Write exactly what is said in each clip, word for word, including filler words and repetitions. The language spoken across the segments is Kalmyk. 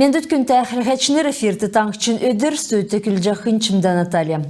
Эндүт, күндтә хәләһәчнр, эфирт «Таңһчин өдр», студьд көдлҗәхнь Чимдә Наталья.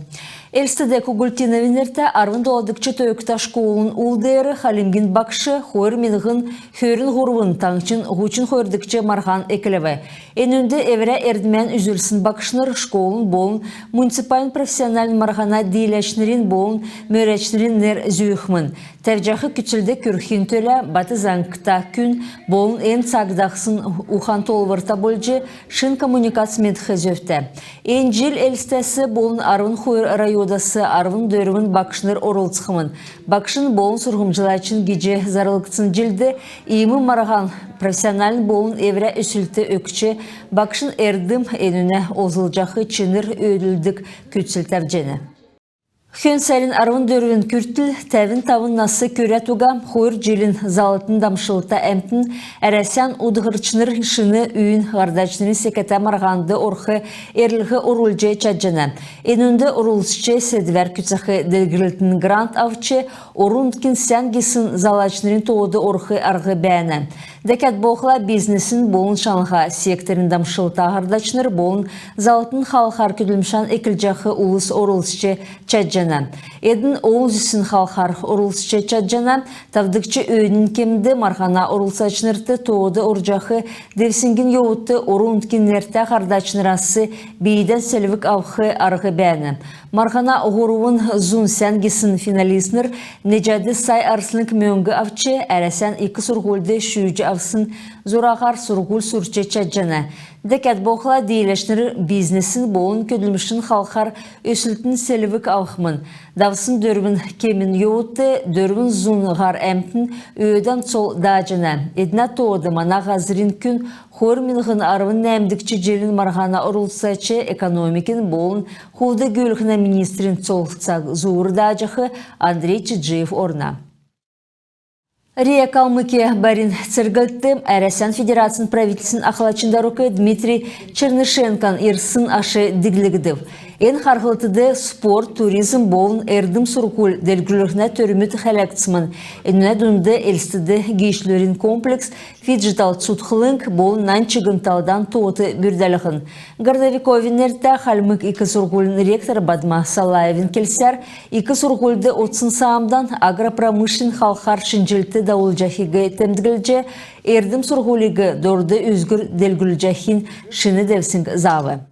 Элстд Кугультиновин нертә арвн доладгч тойгта школын ул деер хальмгин «Багш хойр миңһн хөрн һурвн» таңһчин һучн хойрдгч марһан эклв. Энүнд эврә эрдмән үзүлсн багшнр, школын болн муниципальн профессиональн марһана дииләчнрин болн мөрәчнрин нер зүүхмн. Тәвҗәх күцлд күрхин төлә бат зәңгтә күн болн эн цаг дахсн ухан-тоолврта болҗ шин коммуникац медх зөвтә. Эн җил Элстәс болн арвн хойр районас арвн дөрвн багшнр орлцхмн. Багшин болн сурһмҗлачин гиҗ зарлгдсн җилд иим марһан профессиональн болн эврә өслт өгч, багшин эрдм, энүнә олзлҗах чинр өөдлүлдг күцл тәвҗәнә. Хөн сарин арвн дөрвн күртл тәвн тавн нас күрәд уга хойр җилин залтн дамшлта әмтн Әрәсән удхрчнр шин үйин һардачнрин секәтә марһанд орх эрлһ орулҗ чадҗана. Энүнд орлцҗ седвәр күцәх делгрлтин грант авч, орн-нутгин сән гисн залачнрин тоод орх арһ бәәнә. Дәкәд болхла бизнесин болн шаңһа секторин дамшлта һардачнр болн залтн халхар көдлмшән эклҗәх улс орлцҗ чадҗана. Эдн олн зүсн халхар орлцҗ чадҗана. Тавдгч өөнин кемд марһана орлцачнрт тоод орҗах девсңгин йовудт орн-нутгин нертә һардачнрас бийдән селвг авх арһ бәәнә. Марһана һурвн зун сән гисн финалистнр неҗәд сай арслң мөңг авч, Әрәсән ик сурһульд шүүҗ авсн зураһар сурһуль сурч чадҗана. Дәкәд болхла дииләчнр бизнесин болн көдлмшин халхар өслтин селвг авхмн. Давсн дөрвн кемин йовудт дөрвн зун һар әмтн өөдән цол дааҗана. Эднә тоод мана һазрин күн хойр миңһн арвн нәәмдгч җилин марһана орлцач, экономикин болн хулд-гүүлһнә министрин цол цаг зуур дааҗах Андрей Чиджиев орна. РИА Калмыкия барин церглтд Әрәсән Федерацин правительствин ахлачин дарук Дмитрий Чернышенкон ирсн аш диглгдв. Эн харһлтд спорт, туризм болн эрдм-сурһуль делгрүллһнә төрмүд хәләгдсмн. Энүнә дунд Элстд гиичлүрин комплекс, фиджитал цутхлң болн нань чигн талдан тоот бүрдәлһн. Городовиковин нертә Хальмг ик сурһулин ректор Бадма Салаевин келсәр, ик сурһульд одсн саамдан агропромышленн халхар шинҗллт давулҗахиг темдглҗ, эрдм-сурһулиг дорд үзгүр делгрүлҗәхин шин девсң заав.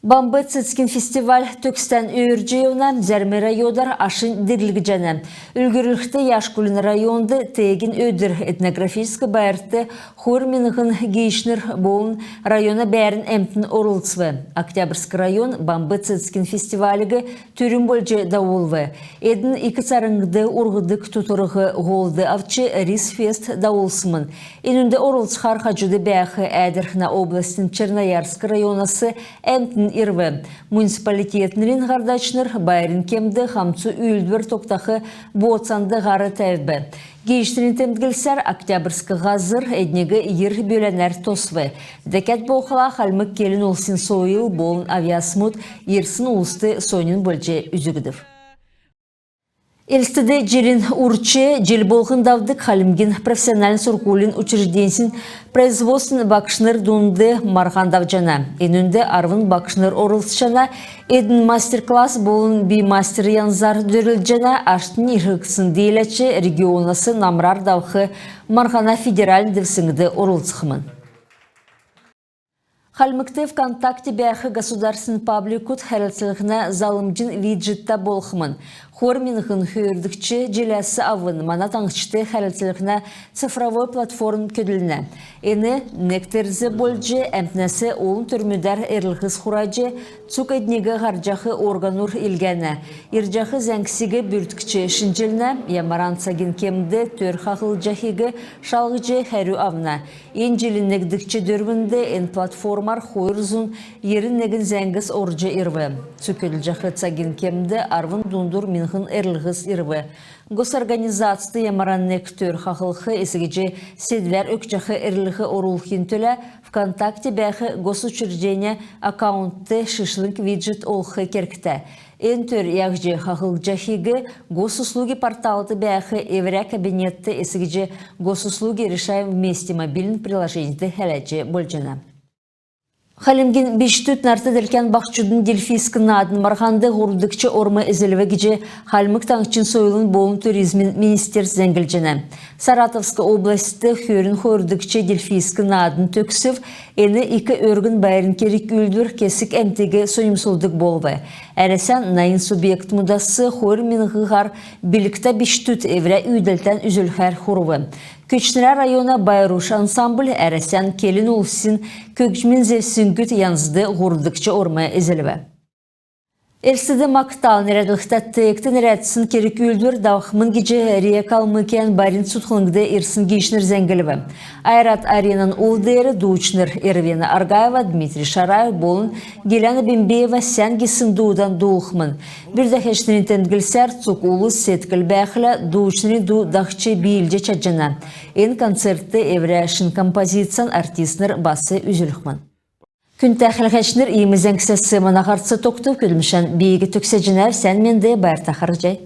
Бамб цецгин фестиваль төгстән өөрдҗ йовна. Зәрм районар ашнь диглгдҗәнә. Үлгүрлхд, Яшкулин районд «Теегин өдр» этнографическ байрт хойр миңһн гиичнр болн района бәәрн әмтн орлцв. Октябрьск район Бамб цецгин фестивалиг түрүн болҗ давулв. Эдн ик царңд урһдг тутрһ һолд авч, Рис-фест давулсмн. Энүнд орлцхар хаҗуд бәәх Әәдрхнә областин Черноярск районас әмтн ирв. Муниципалитетнрин һардачнр байрин кемд хамцу үүлдвр тогтах бооцанд һар тәвв. Гиичнрин темдглсәр, Октябрьск һазр эдниг йир бүләнәр тосв. Дәкәд болхла, хальмг келн улсин сойл болн авъясмуд ирсн улст соньн болҗ үзгдв. Элстд җилин урч җил болһн давдг Хальмгин профессиональн сурһулин учрежденьсин производственн багшнр дунд марһан давҗана. Энүнд арвн багшнр орлцҗана. Эдн мастер-класс болн би мастер янзар дөрлдҗәнә. Аштнь иргсн дииләч регионас намрар давх марһана федеральн девсңд орлцхмн. Хальмгт ВКонтакте бәәх государственн пабликуд хәрлцәлһнә залмҗин виджеттә болхмн. Хойр миңһн хөрдгч җиләс авн мана таңһчд хәрлцәлһнә цифровой платформ көдлнә. Эн нег терз болҗ, әмтнәс олн төрмүдәр эрлһс хураҗ, цуг эдниг һардҗах органур илгәнә. Ирҗәх зәңгсиг бүрткҗ шинҗлнә, ямаран цагин кемд төр хаһлҗахиг шалһҗ хәрү авна. Эн җилин негдгч дөрвнд эн платформар хойр зун йирн негн зәңгс орҗ ирв. Цуг көдлҗәх цагин кемд арвн дундур миңһн эрлһс ирв. Госорганизацд ямаран нег төр хаһлх эс гиҗ седвәр өгчәх эрлһ орулхин төлә ВКонтакте бәәх госучреждения аккаунтд шишлң виджет олх кергтә. Эн төр яһҗ хаһлҗахиг Госуслуги порталд бәәх эврә кабинетд эс гиҗ «Госуслуги. Решаем вместе» мобильн приложеньд хәләҗ болҗана. Хальмгин бичкдүд нарт-делкән баһчудын дельфийск наадн марһанд һурвдгч орм эзлв гиҗ Хальмг Таңһчин сойлын болн туризмин министерств зәңглҗәнә. Саратовск областьд хөрн хойрдгч дельфийск наадн төгсв. Эн ик өргн байрин керг-үүлдвр кесг әмтиг соньмсулдг болв. Әрәсән найн субъектмүдәс хойр миңһн һар билгтә бичкдүд эврә үүдәлтән үзүлхәр хурв. Көтчнрә района «Байруш» ансамбль Әрәсән келн улсин көгҗмин зевсгүд янзд һурвдгч орм эзлв. Элстд «Мактал» нерәдлһтә теегт нерәдсн керг-үүлдвр давхмн гиҗ РИА «Калмыкиян» барин цутхлңд ирсн гиичнр зәңглв. «Ойрат Аренан» ул деер дуучнр Эрвена Аргаева, Дмитрий Шараев болн Геляна Бембеева сән гисн дуудан дуулхмн. Бүрдәгчнрин темдглсәр, цуг улс седкл бәәхлә, дуучнрин ду дахҗ биилҗ чадҗана. Эн концертд эврә шин композицян артистнр бас үзүлхмн. Күндтә хәләһәчнр, иим зәңгсәс мана һарц тогтв. Көдлмшән би төгсәҗәнәв. Сән менд, байрта харһий.